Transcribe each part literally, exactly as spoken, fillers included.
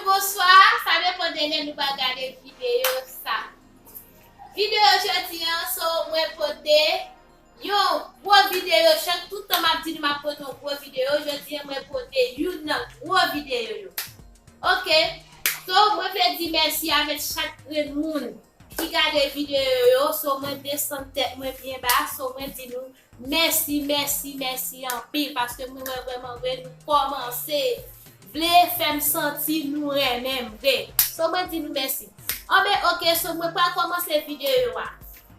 Bonswa, sa depann de lè nou va gade videyo sa. Videyo jodi an, so mwen pote yon gwo videyo, chak tout tan m ap di nou m ap pote yon gwo videyo, jodi an mwen pote youn nan gwo videyo yo. Ok, so mwen vle di mèsi avèk chak grenn moun ki gade videyo yo, so mwen desann tèt mwen byen ba, so mwen di nou mèsi, mèsi, mèsi anpil, paske mwen wè vrèman vre nou kòmanse vle fè m santi nou renmen m vre. So mwen di nou mèsi. Anben, ok, so mwen pral kòmanse videyo a.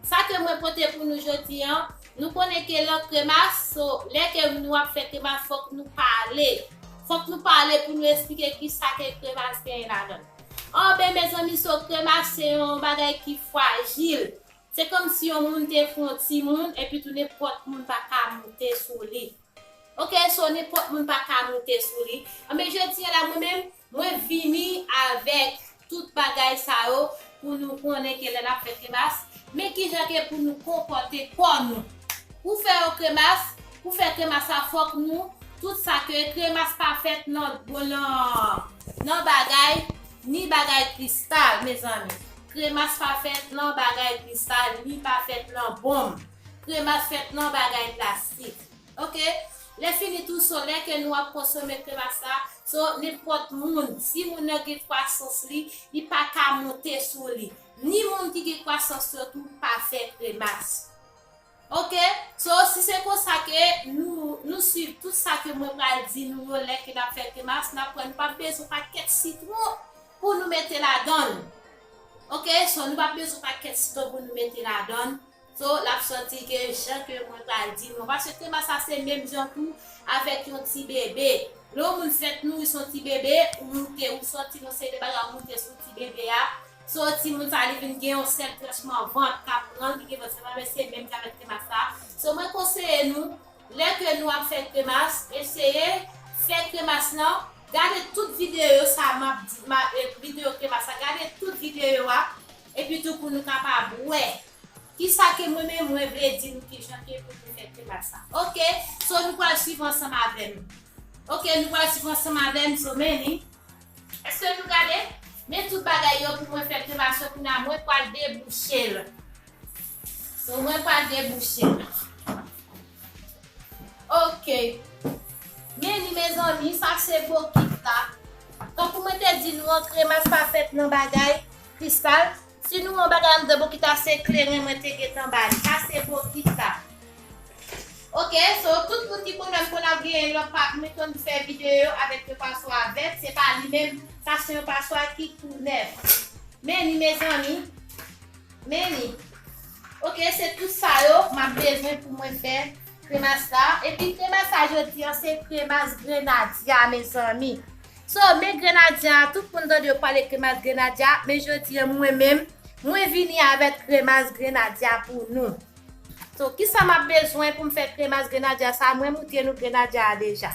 Sa ke mwen pote pou nou jodi an, nou konnen ke nan kremas, so lè ke nou ap fè kremas, fòk nou pale. Fòk nou pale pou nou esplike kisa ke kremas genyen ladan l. Anben, mezanmi, so kremas se yon bagay ki frajil. Se kòmsi yon moun te fè yon timoun, epi tou nenpòt moun pa ka moute sou li. Ok, so nenpòt moun pa ka moute sou li. Anben, jodi a la, mwen menm, mwen vini avèk tout bagay sa yo pou nou konnen ke lè n ap fè kremas, men kijan ke pou nou konpòte kò nou. Pou fè yon kremas, pou fè kremas sa, fòk nou, tout sa ke kremas pa fèt nan, nan, nan bagay, ni bagay kristal, mezanmi. Kremas pa fèt nan bagay kristal, ni pa fèt nan bonm. Kremas fèt nan bagay plastik. Ok? Lè fini tou, so lè ke nou ap konsome kremas la, so nenpòt moun, si moun nan gen kwasans li, li pa ka moute sou li. Ni moun ki gen kwasans yo tou pa fè kremas. Ok? So, si se konsa ke nou, nou swiv tout sa ke mwen pral di nou yo lè ke n ap fè kremas, n ap wè nou p ap bezwen pakèt sitwon pou nou mete ladan l. Ok? So, nou p ap bezwen pakèt sitwon pou nou mete ladan l. So, l ap sòti ke jan ke mwen pral di nou. Paske kremas sa se menm jan tou avèk yon ti bebe. Lè yon moun fèt nouri s on ti bebe, ou moute, ou sòti nan seri de bagay, ou moute sou ti bebe a. So, timoun sa li vin gen yon sèl tranchman vant k ap pran l, ki gen vant sèlman, men se menm jan avèk kremas sa. So, mwen konseye nou, lè ke nou ap fè kremas, eseye fè kremas lan, gade tout videyo sa m ap di, m ap, eh, videyo kremas sa, gade tout videyo a, epi tou pou nou kapab wè kisa ke mwen menm mwen vle di nou kijan ke pou nou fè kremas sa. Ok, so nou pral swiv ansanm avè m. Ok, nou pral swiv ansanm avè m, so men li. Èske nou gade? Men tout bagay yo pou mwen fè kremas yo, kounye a mwen pral debouche l. So, mwen pral debouche l. Ok. Men li, mezanmi, sa se bokit la. Tankou mwen te di nou an, kremas pa fèt nan bagay kristal. Si nou wè yon bagay anndan bokit la, se kleren mwen te gentan ba li. Sa se bokit la. Ok, so tout moun ki konnen m konn ap genyen lòt pa, mwen konn fè videyo avèk yon paswa vèt, se pa li menm, sa se yon paswa ki tou nèf. Men li, mezanmi. Men li. Ok, se tout sa yo m ap bezwen pou mwen fè kremas la. Epi kremas sa jodi an se kremas grenadya, mezanmi. So, men grenadya, tout moun tande yo pale kremas grenadya, men jodi an mwen menm, mwen vini avèk kremas grenadya pou nou. So, kisa m ap bezwen pou m fè kremas grenadya sa? Mwen moutre nou grenadya a deja.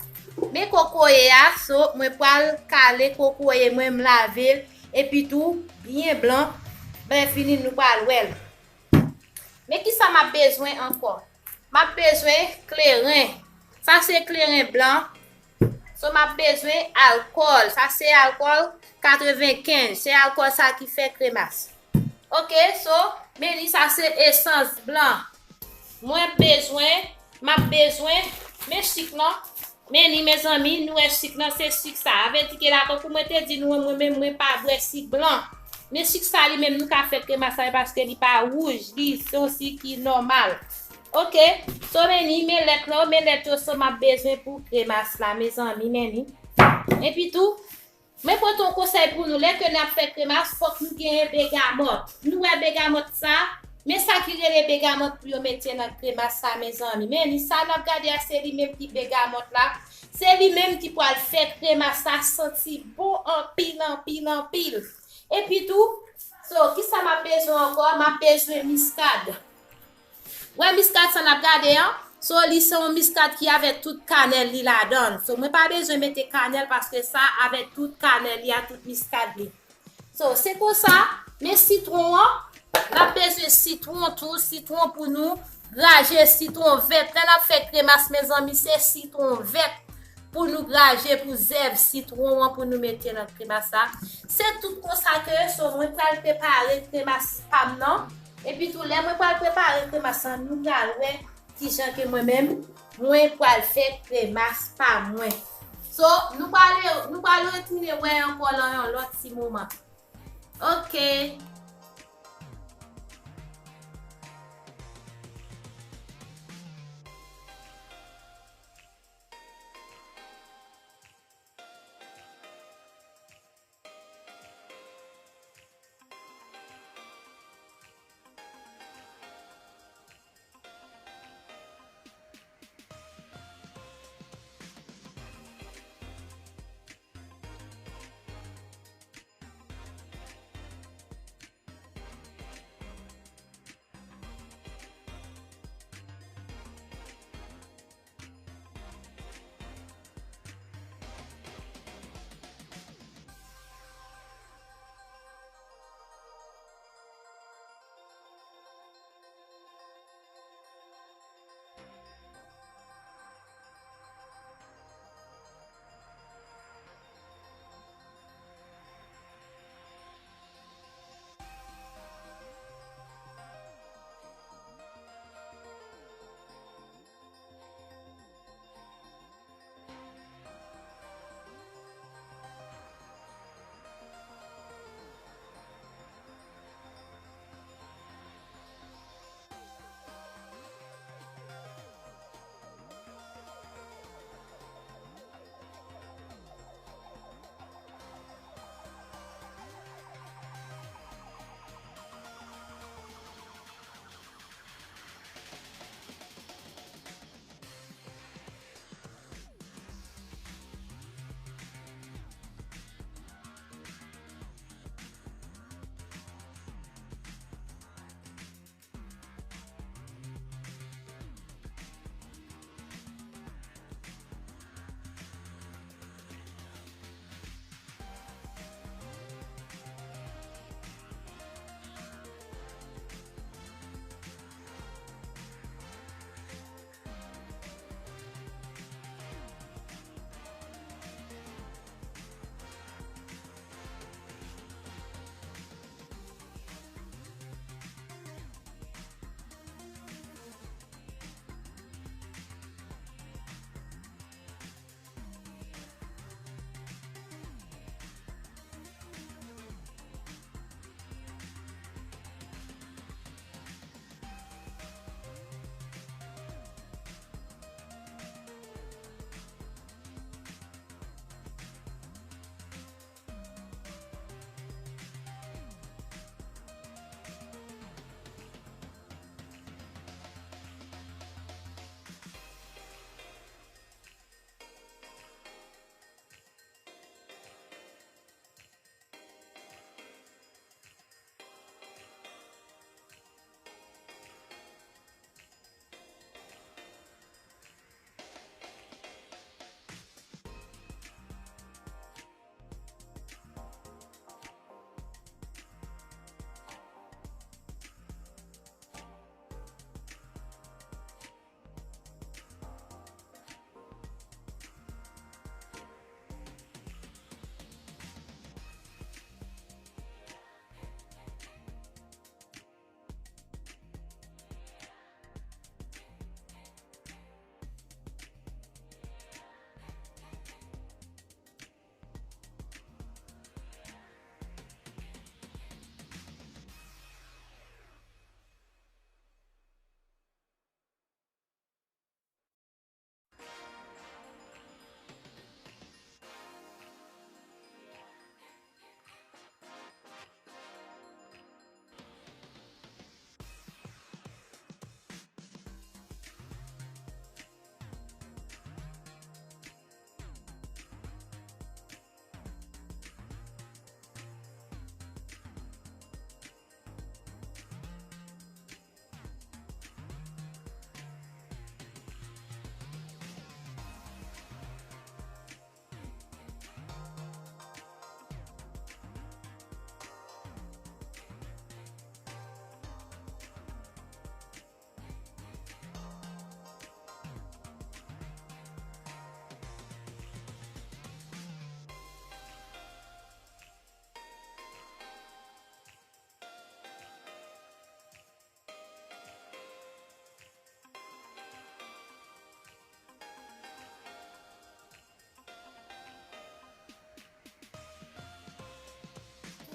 Men kokoye a, so, mwen pral kale kokoye mwen, m lave l, epi tou, byen blan. Lè fini, nou pral wè l. Men kisa m ap bezwen ankò? M ap bezwen kleren. Sa se kleren blan. So, m ap bezwen alkòl. Sa se alkòl katrevenkenz. Se alkòl sa ki fè kremas. Ok, so, men li sa se esans blan. Mwen bezwen, m ap bezwen, men sik lan. Men li, mezanmi, nou wè sik lan, se sik sa. Sa vle di ke la, tankou mwen te di nou, mwen menm, mwen pa bwè sik blan. Men sik sa li menm, nou ka fè kremas sa, paske li pa wouj, li se yon sik ki nòmal. Ok, so men li, men lèt lan, men lèt yo, so m ap bezwen pou kremas la, mezanmi, men li. Epi tou, mwen pote yon konsèy pou nou, lè ke n ap fè kremas, fòk nou genyen begamòt. Nou wè begamòt sa, men sa ki rele begamòt pou yo mete nan kremas sa, mezanmi. Men li, sa n ap gade a, se li menm ki begamòt la. Se li menm ki pral fè kremas sa santi bon anpil, anpil, anpil. Epi tou, so, kisa m ap bezwen ankò? M ap bezwen miskad. Wè miskad sa n ap gade an? So, li se yon miskad ki avèk tout kanèl li ladan l. So, mwen pa bezwen mete kanèl paske sa avèk tout kanèl li a, tout miskad li. So, se konsa, men sitwon an, n ap bezwen sitwon tou, sitwon pou nou graje, sitwon vèt. Lè n ap fè kremas, mezanmi, se sitwon vèt pou nou graje pou zèv sitwon an pou nou mete nan kremas la. Se tout konsa ke so mwen pral prepare kremas pa m nan. Epi tou lè mwen pral prepare kremas la, nou pral wè kijan ke mwen menm mwen pral fè kremas pa mwen. So, nou pral nou pral retounen wè ankò lan yon lòt ti moman. Ok.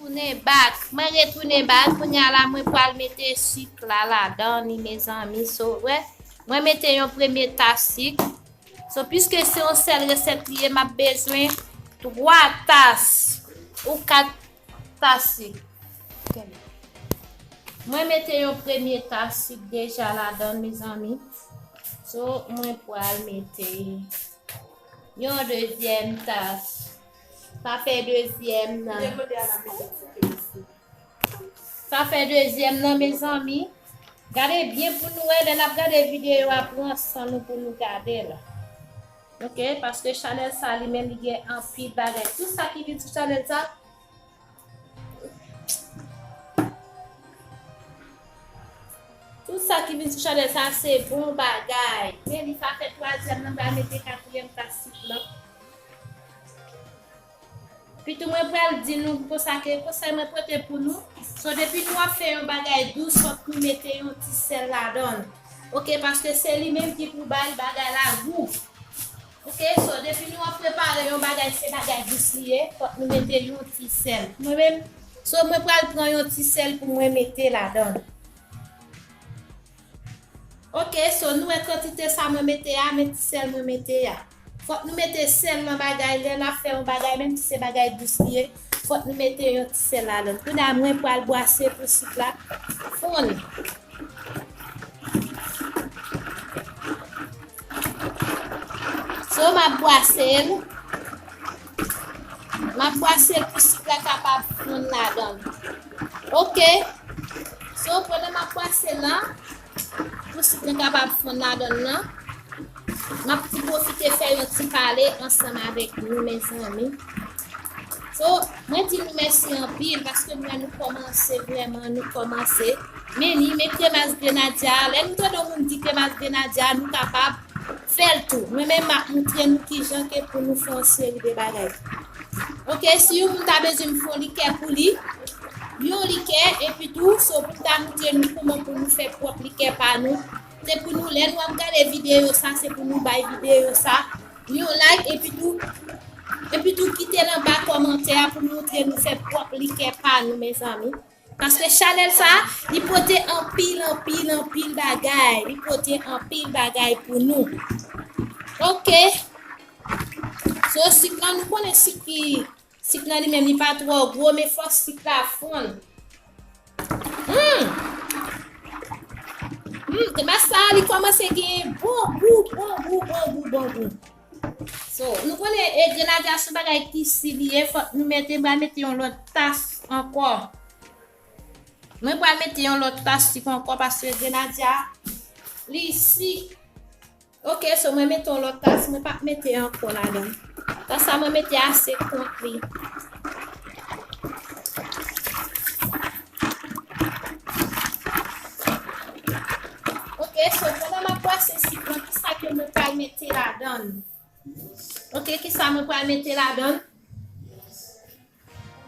Tounen bak. Mwen retounen bak. Kounye a la, mwen pral mete sik la ladan li, mezanmi. So, wè, mwen mete yon premye tas sik. So, piske se yon sèl resèt li ye, m ap bezwen twa tas ou kat tas sik. Mwen mete yon premye tas sik deja ladan, mezanmi. So, mwen pral mete yon dezyèm tas. Sa fè dezyèm nan. Sa fè dezyèm nan, mezanmi. Gade byen pou nou wè, lè n ap gade videyo a, pran san nou pou nou gade l. Oke, paske chanèl sa li menm li gen anpil bagay. Tout sa ki vin sou chanèl sa, tout sa ki vin sou chanèl sa, se bon bagay. Men li sa fè twazyèm nan, m pral mete katriyèm tas sik lan. Pitou mwen pral di nou konsa ke konsèy mwen pote pou nou. So, depi nou ap fè yon bagay dous, fòk nou mete yon ti sèl ladan l. Oke, paske se li menm ki pou bay bagay la gou. Oke, so, depi nou ap prepare yon bagay, se bagay dous li ye, fòk nou mete yon ti sèl. Mwen menm, so, mwen pral pran yon ti sèl pou mwen mete ladan l. Oke, so, nou wè kantite sa mwen mete a, men ti sèl mwen mete a. Fòk nou mete sèl nan bagay, lè n ap fè yon bagay, menm si se bagay dous li ye, fòk nou mete yon ti sèl ladan l. Kounye a, mwen pral bwase pou sik la fonn. So, m ap bwase l. M ap bwase l pou sik la kapab fonn ladan l. Oke. So, pandan m ap bwase l la, pou sik la kapab fonn ladan l lan, m ap tou pwofite fè yon ti pale ansanm avèk nou, mezanmi. So, mwen di nou mèsi anpil paske nou wè nou kòmanse, vrèman, nou kòmanse. Men ni, men kremas grenadya, lè nou tande yon moun di kremas grenadya, nou kapab fè l tou. Mwen menm, m ap montre nou kijan ke pou nou fè yon seri de bagay. Oke, si yon moun ta bezwen m fè yon likè pou li, yon likè, epi tou, so pou m ta montre nou kòman pou nou fè pwòp likè pa nou. Se pou nou, lè nou ap gade videyo sa, se pou nou bay videyo sa yon like, epi tou, epi tou kite nan ba kòmantè a pou montre nou fè pwòp likè pa nou, mezanmi. Paske chanèl sa, li pote anpil, anpil, anpil bagay. Li pote anpil bagay pou nou. Oke. So, sik lan, nou konnen sik ki, sik lan li menm, li pa twò gwo, men fòk sik la fonn. Hmm. Hmm, kremas sa, li kòmanse gen bon gou, bon gou, bon gou, bon gou. So, nou konnen, e, grenadya se yon bagay ki si li ye, fòk nou mete, mwen mete yon lòt tas ankò. Mwen pral mete yon lòt tas sik ankò paske grenadya, li si. Oke, so mwen mete yon lòt tas, mwen p ap mete ankò ladan. Tas sa mwen mete ase kont li. Oke, so pandan m ap bwase sik lan, kisa ke mwen pral mete ladan? Oke, kisa mwen pral mete ladan?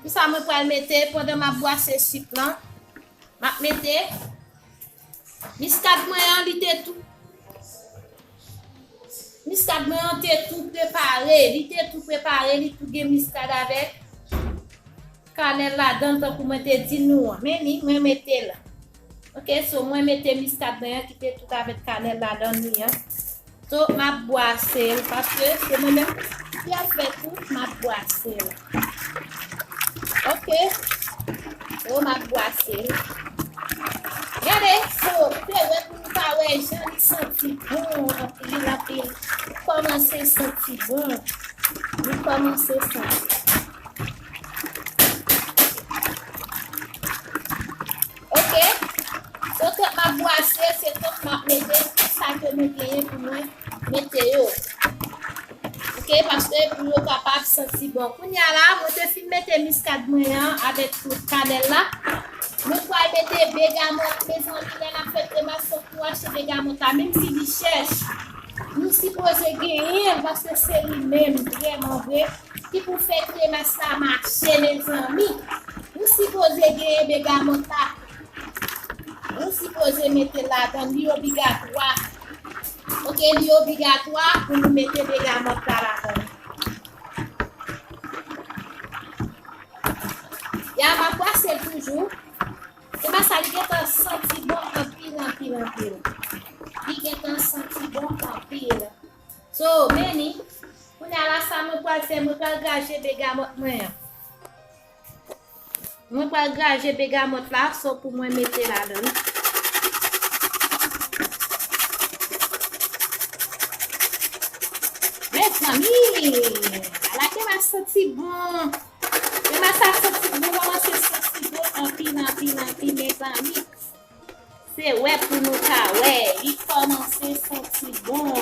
Pou sa mwen pral mete, pandan m ap bwase sik lan, m ap mete miskad mwen an, li te tou. Miskad mwen an te tou prepare, li te tou prepare, li tou gen miskad avèk kanèl ladan l, tankou mwen te di nou an. Men ni, mwen mete l. Oke, so mwen mete miskad mwen an ki te tout avèk kanèl ladan li an. So, m ap bwase l, paske se mwen menm ki ap fè tou, m ap bwase l. Oke. So, m ap bwase l. Gade, so, ou te wè pou nou ta wè jan li santi bon, anpil, anpil. Li kòmanse santi bon. Li kòmanse santi. Oke. So, tout m ap bwase, se tout m ap mete, tout sa ke nou genyen pou mwen mete yo. Oke, paske pou yo kapab santi bon. Kounye a la, mwen te fin mete miskad mwen an avèk tout kanèl la. Mwen pral mete begamòt, mezanmi, lè n ap fè kremas, fòk nou achte begamòt la, menm si li chè. Nou sipoze genyen l, paske se li menm, vrèman vre, ki pou fè kremas la mache, mezanmi. Nou sipoze genyen begamòt la. Nou sipoze mete l ladan, li obligatwa. Oke, li obligatwa pou nou mete begamòt la ladan. Ya, m ap brase l toujou. Se pa sa, li gentan santi bon anpil, anpil, anpil. Li gentan santi bon anpil. So, men li, kounye a la, sa mwen pral fè, mwen pral graje begamòt mwen an. Mwen pral graje begamòt la, so pou mwen mete ladan. Mezanmi, ala ke m ap santi bon. Ke m ap santi bon, kòmanse santi bon anpil, anpil, anpil, mezanmi. Se wè pou nou ka wè, li kòmanse santi bon.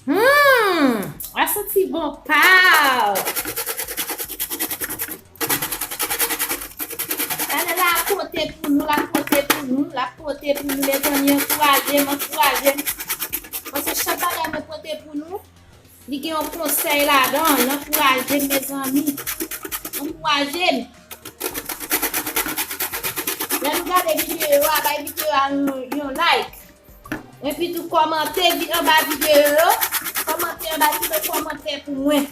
Hmm, sa santi bon, paw. Talè la ap pote pou nou, l ap pote pou nou, l ap pote pou nou, mezanmi, ankouraje m, ankouraje m. Paske chak bagay mwen pote pou nou, li gen yon konsèy ladan l, ankouraje m, mezanmi. Ankouraje m. Lè nou gade videyo a, bay videyo a yon, yon like. Epi tou kòmante vi-, anba videyo yo. Kòmante anba, kite kòmantè pou mwen.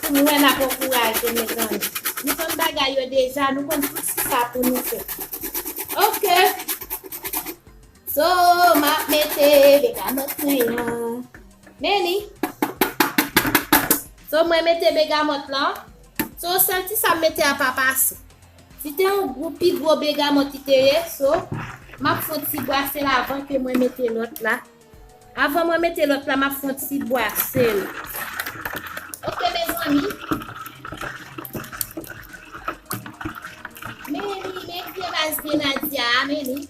Pou mwen n ap ankouraje, mezanmi. Nou konn bagay yo deja, nou konn tout sa pou nou fè. Ok. So, m ap mete begamòt mwen an. Men li. So, mwen mete begamòt lan. So, sèl ti sa m mete a pa pase. Si te yon gwo, pi gwo begamòt li te ye, so, m ap fè yon ti bwase l avan ke mwen mete lòt la. Avan mwen mete lòt la, m ap fè yon ti bwase l. Ok, mezanmi. Men li, men vye baz grenadya a, men li.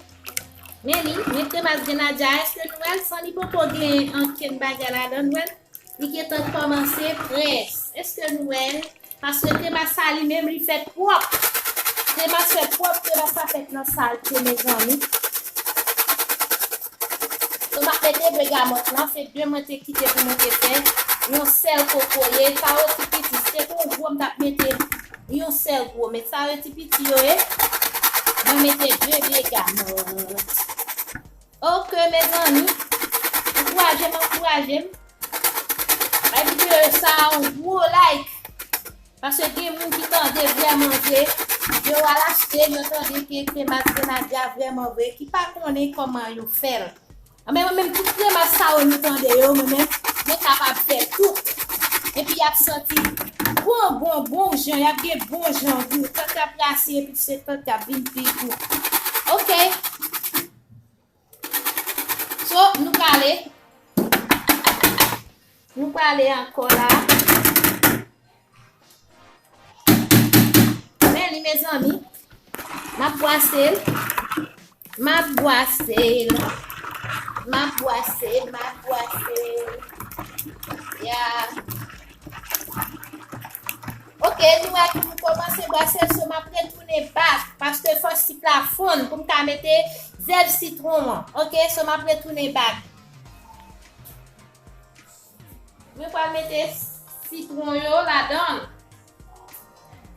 Men li, men kremas grenadya, èske nou wè l san li poko gen ankenn bagay ladan l, nou wè l? Li gentan kòmanse près. Èske nou wè l? Paske kremas sa li menm li fèt pwòp. Kremas fèt pwòp, kremas sa fèt nan salte, mezanmi. So, m ap mete begamòt lan, se de mwen te kite pou mwen te fè. Yon sèl kokoye, sa yo ti piti, si te te yon gwo, m t ap mete yon sèl gwo, men sa yo ti piti yo ye, mwen mete de begamòt. Ok, mezanmi, ankouraje m, ankouraje m. Bay videyo sa a yon gwo like. Paske gen moun ki tande vrèman vre, yo al achte l, yo tande ke kremas grenadya vrèman vre, ki pa konnen kòman yo fè l. Anben, mwen menm, tout kremas sa yo nou tande yo, mwen menm, mwen kapab fè tout. Epi y ap santi bon, bon, bon jan, y ap gen bon jan gou. Tank y ap brase, epi se tank y ap vin pi gou. Ok. So, nou prale. Nou prale ankò la. Men li, mezanmi. M ap bwase l. M ap bwase l. M ap bwase l, m ap bwase l. Ya. Ok, nou wè ke nou kòmanse bwase l, so m ap retounen back, paske fò sik la fonn pou m ka mete zèb sitwon an. Ok, so m ap retounen back. Mwen pral mete sitwon yo ladan l.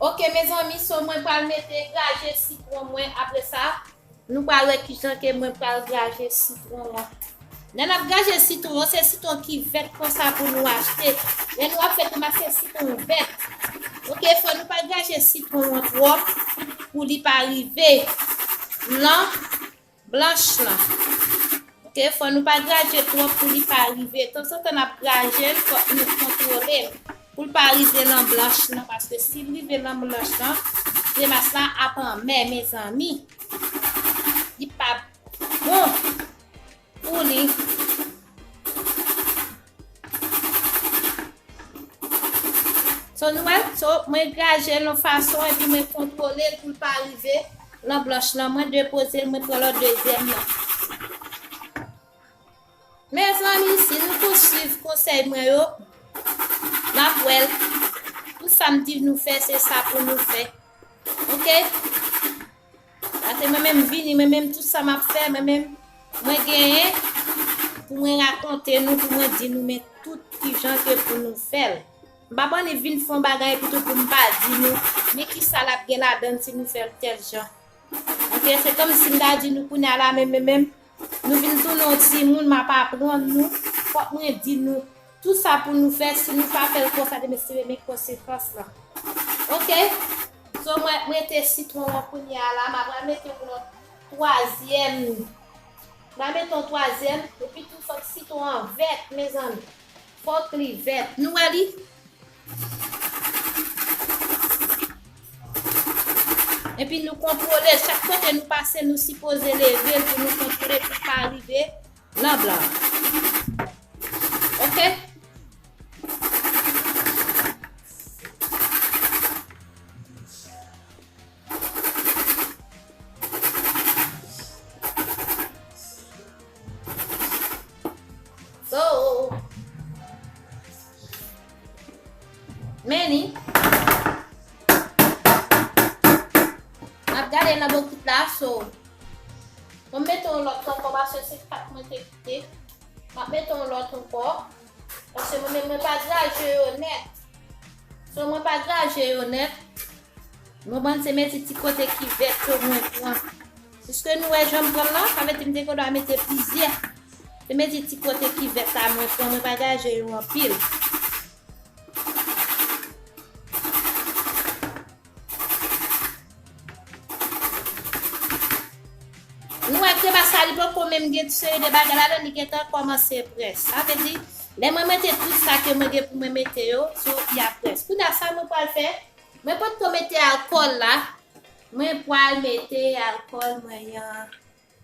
Ok, mezanmi, so mwen pral mete graje sitwon mwen apre sa. Nou pral wè kijan ke mwen pral graje sitwon an. Lè n ap graje sitwon an, se sitwon ki vèt konsa pou nou achte. Lè nou ap fè tou, se sitwon vèt. Ok, fò nou pa graje sitwon an twòp pou li pa rive lan blanch lan. Ok, fò nou pa graje twòp pou li pa rive. Tanzantan n ap graje l, fòk nou kontwole l pou l pa rive lan blanch lan, paske si l rive lan blanch lan, kremas la ap anmè, mezanmi. Li p ap bon pou li. So, nou wè, so, mwen graje l yon fason epi mwen kontwole l pou l pa rive lan blanch lan. Mwen depoze l, mwen pran lòt dezyèm lan. Mezanmi, si nou tou swiv konsèy mwen yo, n ap wè l. Tout sa m di nou fè, se sa pou nou fè. Ok? Paske mwen menm vini, mwen menm tout sa m ap fè, mwen menm, mwen genyen pou mwen rakonte nou, pou mwen di nou, men tout kijan ke pou nou fè l. M pa annik vin fè yon bagay epi tou pou m pa di nou, men kisa l ap gen ladan l si nou fè l tèl jan. Se kòmsi m ta di nou kounye a la, men, men, men, nou vin tounen yon timoun, m ap aprann nou. Fòk mwen di nou tout sa pou nou fè, si nou pa fè l konsa, demen se men konsekans lan. Oke? So, mwen mete sitwon an kounye a la, m ap mete yon lòt twazyèm. M ap mete yon twazyèm, epi tou fòk sitwon an vèt, mezanmi. Fòk li vèt. Nou wè li? Epi nou kontwole, chak kote nou pase, nou sipoze leve l pou nou kontwole, pou l pa rive nan blan. Oke? So, men ni. N ap gade nan bokit la, so. Mwen mete yon lòt ankò, paske se kat mwen te kite. M ap mete yon lòt ankò. Paske mwen menm, mwen pa graje yo nèt. So, mwen pa graje yo nèt. Mwen bann se mete ti kote ki vèt yo mwen pran. Piske nou wè jan m pran l lan, sa vle di m te gen dwa mete plizyè. Se mete ti kote ki vèt la mwen pran, mwen pa graje yo anpil. Nou wè kremas sa, li poko menm gen ti seri de bagay ladan, li gentan kòmanse près. Sa vle di, lè mwen mete tout sa ke mwen gen pou mwen mete yo, so, li ap près. Kounye a, sa mwen pral fè, mwen potko mete alkòl la. Mwen pral mete alkòl mwen an.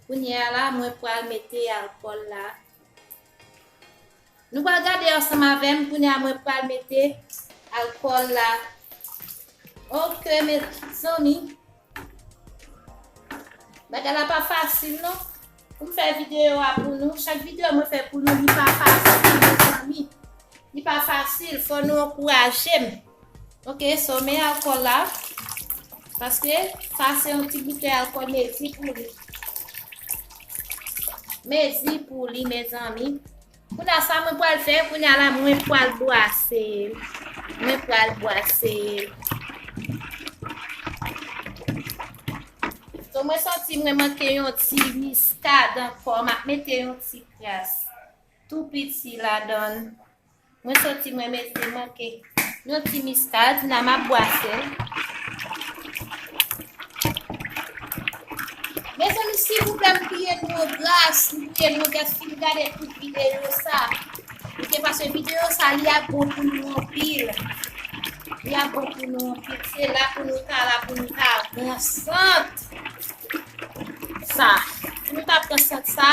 Kounye a la, mwen pral mete alkòl la. Nou pral gade ansanm avè m, kounye a mwen pral mete alkòl la. Oke, mezanmi. Bagay la pa fasil, non. Pou m fè videyo a pou nou, chak videyo mwen fè pou nou, li pa fasil, mezanmi. Li pa fasil, fò nou ankouraje m. Oke, so men alkòl la. Paske sa se yon ti boutèy alkòl mezi pou li. Mezi pou li, mezanmi. Kounye a sa mwen pral fè, kounye a la mwen pral bwase l. Mwen pral bwase l. So mwen santi mwen manke yon ti miskad ankò, m ap mete yon ti kras tou piti ladan l. Mwen santi mwen mete manke yon ti miskad, la m ap bwase l. Mezanmi, silvouplè, m priye nou an gras, m priye nou an gras, fin gade tout videyo sa. Oke, paske videyo sa, li ap bon pou nou anpil. Li ap bon pou nou anpil. Se la pou nou ta la, pou nou ta pran sant sa. Pou nou ta pran sant sa,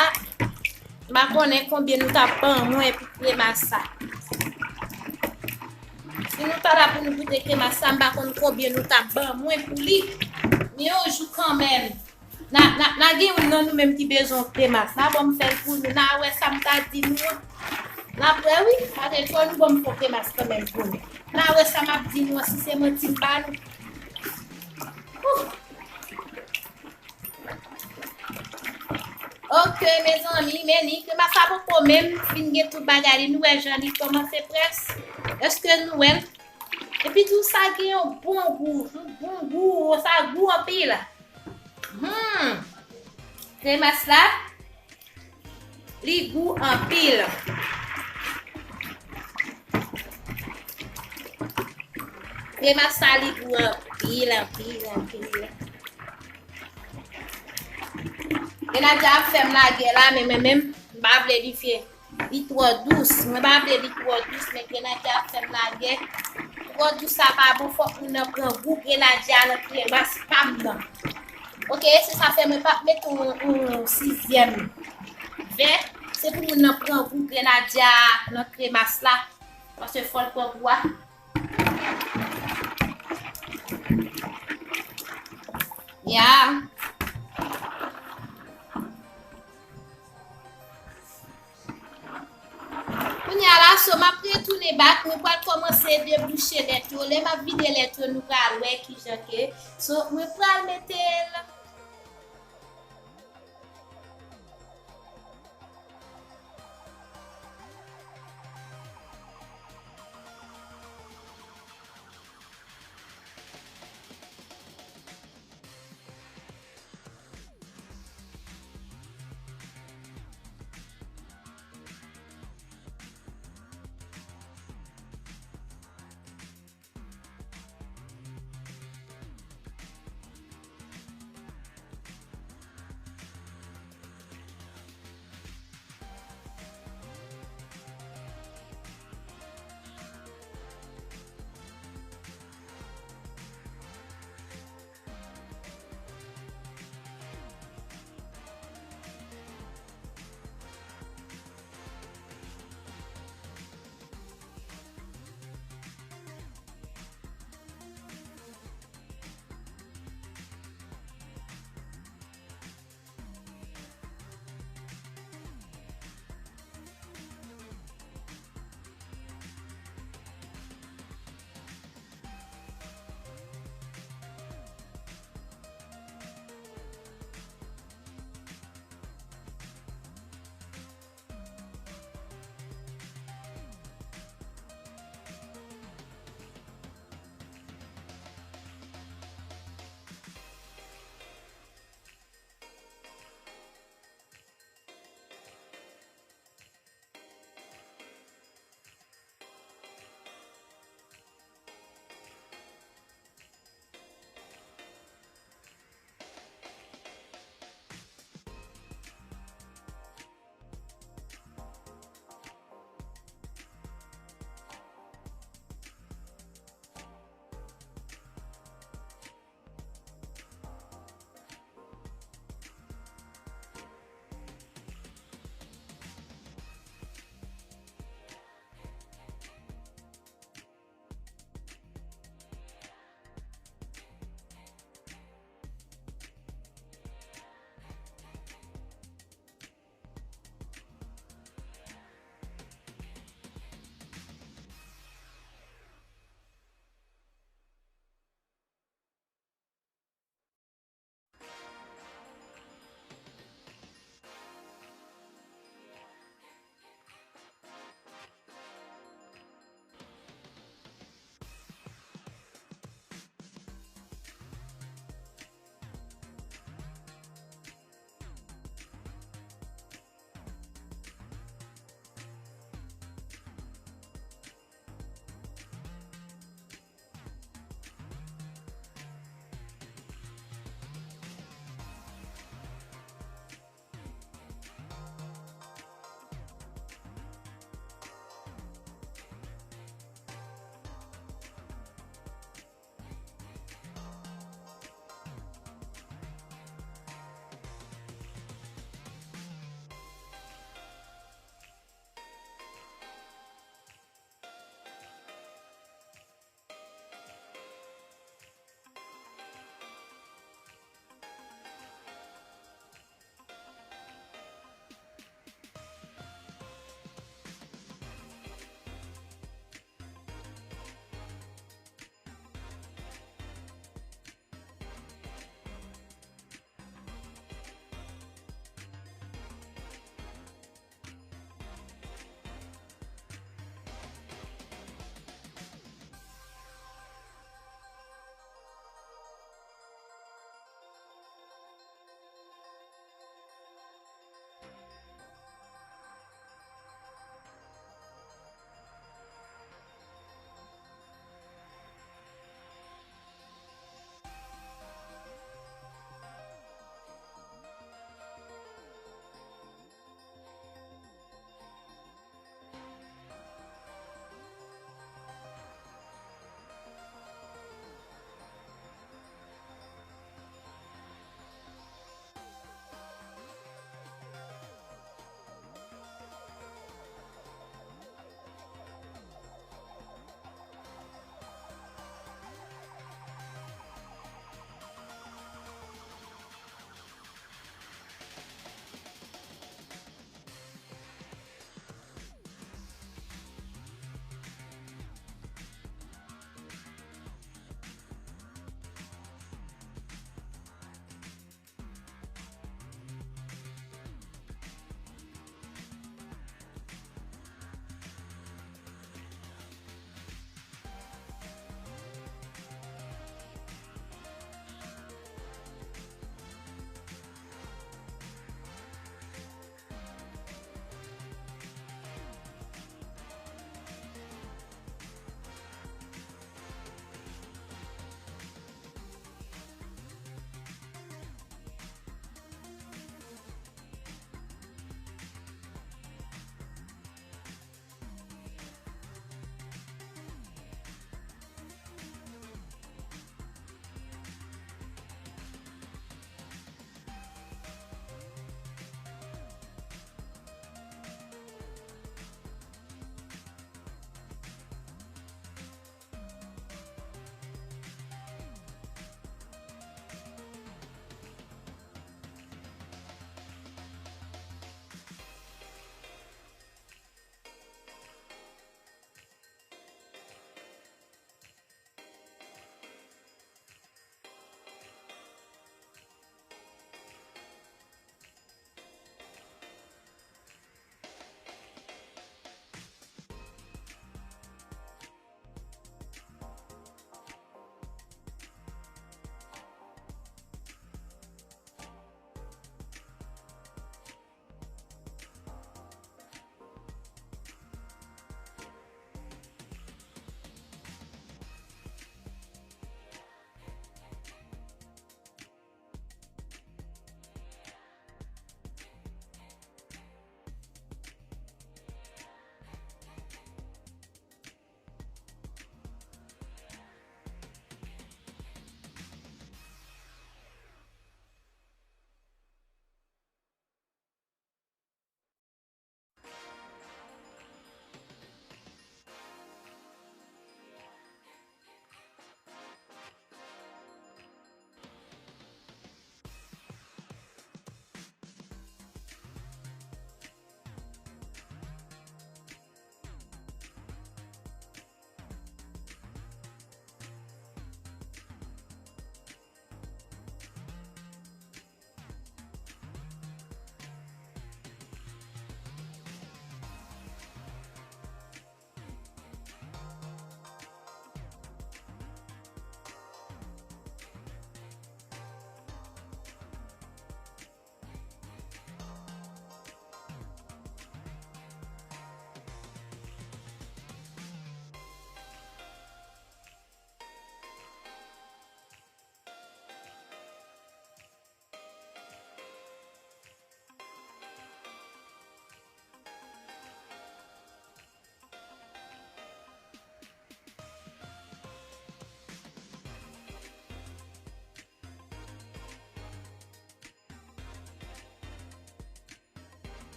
m pa konnen konbyen nou t ap ban mwen pou kremas sa. Si nou ta la pou nou goute kremas sa, m pa konn konbyen nou t ap ban mwen pou li. Men yon jou kanmenm, n a, n a, n a gen youn nan nou menm ki bezwen kremas. N a ban m fè l pou nou. N a wè sa m ta di nou an. N ap wè wi. Paske fò nou ban m fon kremas kanmenm pou nou. N a wè sa m ap di nou an, si se manti m ba nou. Ouf. Oke, mezanmi, men li, kremas sa poko menm fin gen tout bagay li. Nou wè jan li kòmanse près. Èske nou wè l? Epi tou, sa gen yon bon gou, yon bon gou, sa gou anpil. Hmm. Kremas la, li gou anpil. Kremas sa, li gou anpil, anpil, anpil. Grenadya ap fè m lagè la, men mwen menm, m pa vle li fè, li twò dous. Mwen pa vle li twò dous, men grenadya ap fè m lagè. Twò dous sa pa bon, fòk moun nan pran gou grenadya nan kremas pa m nan. Oke, se sa fè mwen p ap mete yon, yon sizyèm vè. Se pou moun nan pran gou grenadya nan kremas la. Paske fò l pran gou a. Ya. Kounye a la, so, m ap retounen back, mwen pral kòmanse debouche lèt yo. Lè m ap vide lèt yo, nou pral wè kijan ke. So, mwen pral mete l.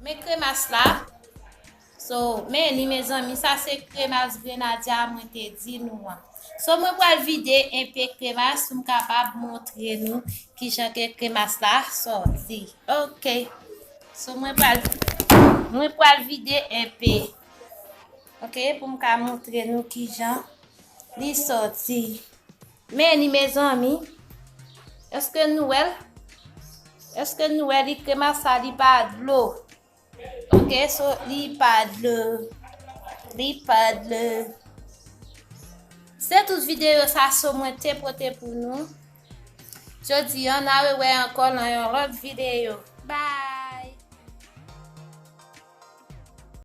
Men kremas la. So, men li, mezanmi, sa se kremas grenadya mwen te di nou an. So, mwen pral vide enpe kremas pou m kapab montre nou kijan ke kremas la sòti. Ok. So, mwen pral, mwen pral vide enpe. Ok, pou m ka montre nou kijan li sòti. Men li, mezanmi. Èske nou wè l? Èske nou wè li, kremas sa, li pa dlo? Ok, so li pa dlo. Li pa dlo. Se tout videyo sa so mwen te pote pou nou. Jodi an, n a rewè ankò nan yon lòt videyo. Bye!